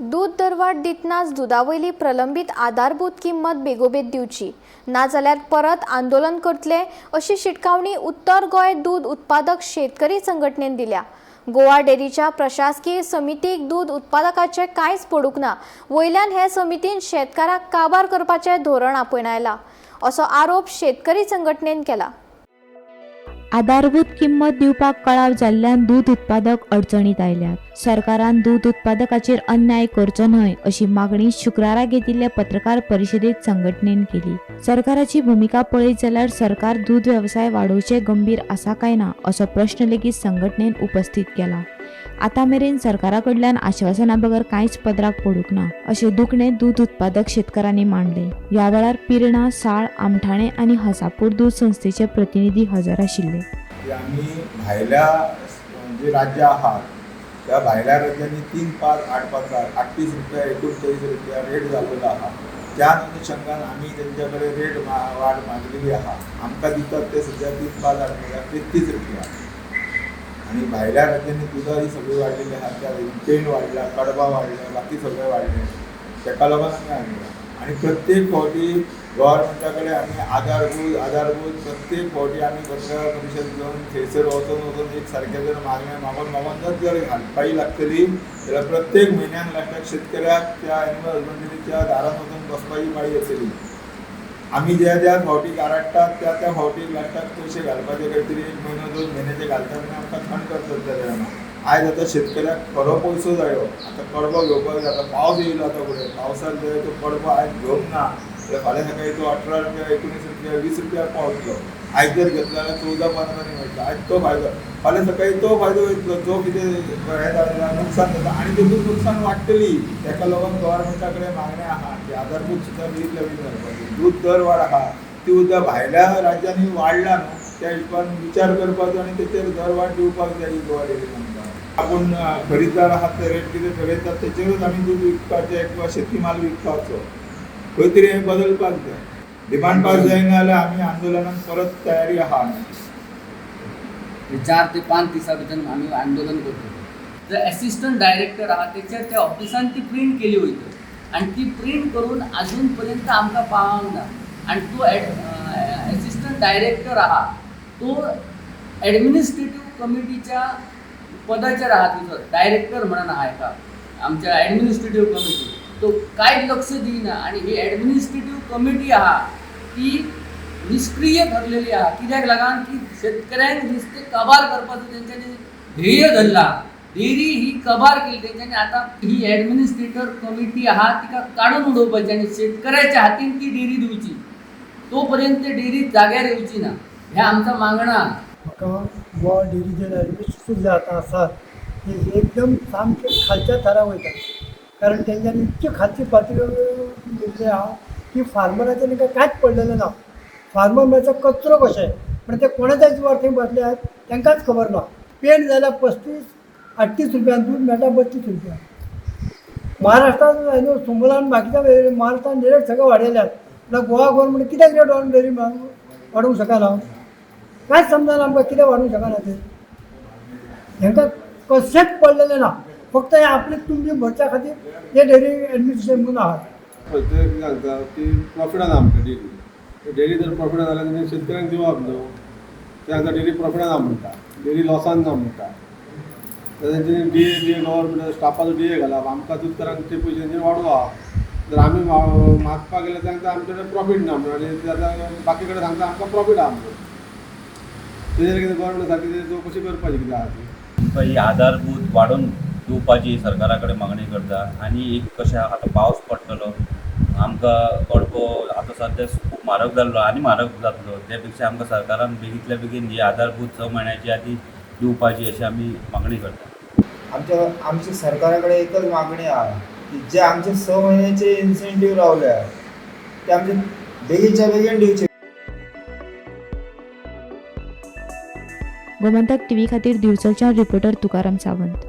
दूद दरवाड दितनाच दुदावयली प्रलंबीत आधारभूत किंमत बेगोबेग दिवची, नाजाल्यार परत आंदोलन करतले अशी शिटकावणी उत्तर गोंय दूद उत्पादक शेतकरी संघटनेन दिल्या. गोवा डेअरीच्या प्रशासकीय समितीक दूद उत्पादकाचे कांयच पडूंक ना, वयल्यान हे समितीन शेतकाराक काबार करपाचें धोरण आपणायलां असो आरोप शेतकरी संघटनेन केला. आधारभूत किंमत दिवपाक कळाव जाल्ल्यान दूद उत्पादक अडचणीत आयल्यात. सरकारान दूद उत्पादकाचेर अन्याय करचो न्हय अशी मागणी शुक्रारा घेतिल्ले पत्रकार परिशदेत संघटनेन केली. सरकाराची भुमिका पळयत जाल्यार सरकार दूद वेवसाय वाडोवचे गंभीर आसा काय ना असो प्रश्न लेगीत संघटनेन उपस्थित केला. आतां मेरेन सरकारा कडल्यान आश्वासना बगर कांयच पदराक पडूंक ना अशें दुखणें दूद उत्पादक शेतकारांनी मांडलें. ह्या वेळार पिर्णा, साळ, आमठाणे आनी हसापूर दूद संस्थेचे प्रतिनिधी हजर आशिल्ले. की आमी भायल्या जी राज्यां आहात त्या भायल्या राज्यांनी 3, 5, 8, 5, 38 रुपया, 39 रुपया रेट जाल्लेलो आहा. त्या अनुशंगान आमी तेंच्या कडेन रेट वाड मागलेली आहा. आमकां दितात ते सद्या 3, 5, 8, 5 33 रुपया आनी भायल्या राज्यांनी दुदां ही सगळी वाडलेली आहा. त्या पेंड वाडला, कडबा वाडल्या, बाकी सगळें वाडलें. तेका लागून आमी हाडल्या आनी प्रत्येक फावटी गव्हर्मेंटा कडेन आमी आधारभूत, आधारभूत, प्रत्येक फावटी आमी पत्रकार परिशद घेवन थंयसर वचोन वचोन एक सारकें जर मागणें मागोन मागोन जर जर घालपाची लागतली जाल्यार प्रत्येक म्हयन्याक लास्टाक शेतकऱ्याक त्या एनिमल हजबंडरीच्या दारान वचून बसपाची पाळी येतली. आमी ज्या ज्या फावटी गाराडटात त्या त्या फावटी लास्टाक पयशे घालपाचे खंय तरी एक म्हयनो 2 म्हयन्याचे घालतात आनी आमकां थंड करतात. त्या वेळार आयज आतां शेतकऱ्याक खरो पयसो जायो. आतां कडबो घेवपाक जाय. आतां पावस येयलो. आतां फुडें पावसाक जर तो कडबो आयज घेवंक ना जाल्यार फाल्यां सकाळी तो 18 रुपया, 19 रुपया, 20 रुपया पावतलो. आयज जर घेतलो जाल्यार 14-15 मेळटलो आयज तो फायदो. फाल्यां सकाळी तो फायदो वयतलो, जो कितें हें जाता, नुकसान जाता आनी तितून नुकसान वाडटली. तेका लागून गव्हर्मेंटा कडेन मागणें आहा की आधारभूत सुद्दां बेगीतल्या बेगीन घालपाची. दूद दर वाड आहा ती सुद्दां भायल्या राज्यांनी वाडला न्हू, त्या हिशोबान विचार करपाचो आनी तेचेर दर वाड दिवपाक जाय ही गोवा डेअरीन आमकां. आपूण खरीददार आहात ते रेट कितें ठरयतात तेचेरूच आमी दूद विकपाचें किंवा शेती माल विकपाचो. खंय तरी हें बदलपाक जाय. डिमांड पास जायना जाल्यार आमी आंदोलनाक परत तयारी आहा आमची. 4 ते 5 दिसां भितर आमी आंदोलन करतले. जर एसिस्टंट डायरेक्टर आहा तेच्या त्या ऑफिसान ती प्रिंट केली वयता आनी ती प्रिंट करून अजून पर्यंत आमकां पावंक ना. आनी तो एसिस्टंट डायरेक्टर आहा तो एडमिनिस्ट्रेटीव कमिटीच्या पदाचेर आहा. तुजो डायरेक्टर म्हणून आहा एका आमच्या एडमिनिस्ट्रेटीव कमिटी, तो कांयच लक्ष दिना. आनी ही एडमिनिस्ट्रेटीव कमिटी आहा ती निश्क्रीय ठरलेली आहा. कित्याक लागून की शेतकऱ्यांक नुस्तें कबार करपाचो तेंच्यांनी ध्येय धरला. डेअरी ही कबार केली तेंच्यांनी. आतां ही एडमिनिस्ट्रेटर कमिटी आहा तिका काडून उडोवपाची आनी शेतकऱ्याच्या हातीन ती डेअरी दिवची. तो पर्यंत डेअरी जाग्यार येवची ना हें आमकां मागणं आहा. म्हाका गोवा डेअरीचे ऍडमिनिस्ट्रेशन जे आतां आसात ते एकदम सामके खालच्या थरा वयतात, कारण तेंच्यांनी इतकी खालची पातळी दिल्ली आहा की फार्मराचें तांकां कांयच पडलेलें ना. फार्मर म्हळ्यार कचरो कशें, पण ते कोणाच्या जिवार थंय बसले आहात तांकांच खबर ना. पेंड जाल्यार 35-38 रुपया, दूद मेळटा 32 रुपया. महाराष्ट्रान न्हू सुंबलान बाकीच्या महाराष्ट्रान रेट सगळे वाडयल्यात, म्हणल्यार गोवा गव्हर्मेंट कित्याक रेट वाडोवन डेअरी वाडोवंक शकना? कांयच समजना आमकां, कितें वाडोवंक शकना ते. हेंकां कशेंच पडलेलें ना. फक्त हे आपली तुमची भरच्या खातीर हे डेअरी एडमिनिस्ट्रेशन म्हणून आहात. पळय, ते कितें सांगता की प्रॉफिटान आमकां डेअरी. डेअरी जर प्रॉफिटान जाल्यार तुमी शेतकऱ्यांक दिवप न्हू. ते सांगता डेअरी प्रॉफिटान ना म्हणटा, डेअरी लॉसान ना म्हणटा. तेंच्यांनी डीए डीए गव्हर्मेंट स्टाफाचो डीए घालप, आमकां दूदकारांक ते पयशे तेंच्यांनी वाडोवप. जर आमी मागपाक गेल्यार तांकां आमचे कडेन प्रॉफीट ना म्हणून आनी ते आतां बाकी कडेन सांगता आमकां प्रॉफीट आहा म्हणून. तेजेर कितें गव्हर्मेंट सारकी ते चवकशी करपाची कितें आहा ती. आमकां ही आधारभूत वाडोवन दिवपाची सरकारा कडेन मागणी करता. आनी एक कशें आतां पावस पडटलो, आमकां कडबो आतां सद्या खूब म्हारग जाल्लो आनी म्हारग जातलो. त्या पेक्षा आमकां सरकारान बेगींतल्या बेगीन ही आधारभूत 6 म्हयन्याची आदी दिवपाची अशी आमी मागणी करता. आमच्या सरकारा कडेन एकच मागणी आहा की जे आमचे 6 म्हयन्याचे इन्सेंटीव रावल्या ते आमचे बेगीनच्या बेगीन दिवचे. गोमंतक टीव्ही खातीर दिवचलच्यान रिपोर्टर तुकाराम सावंत.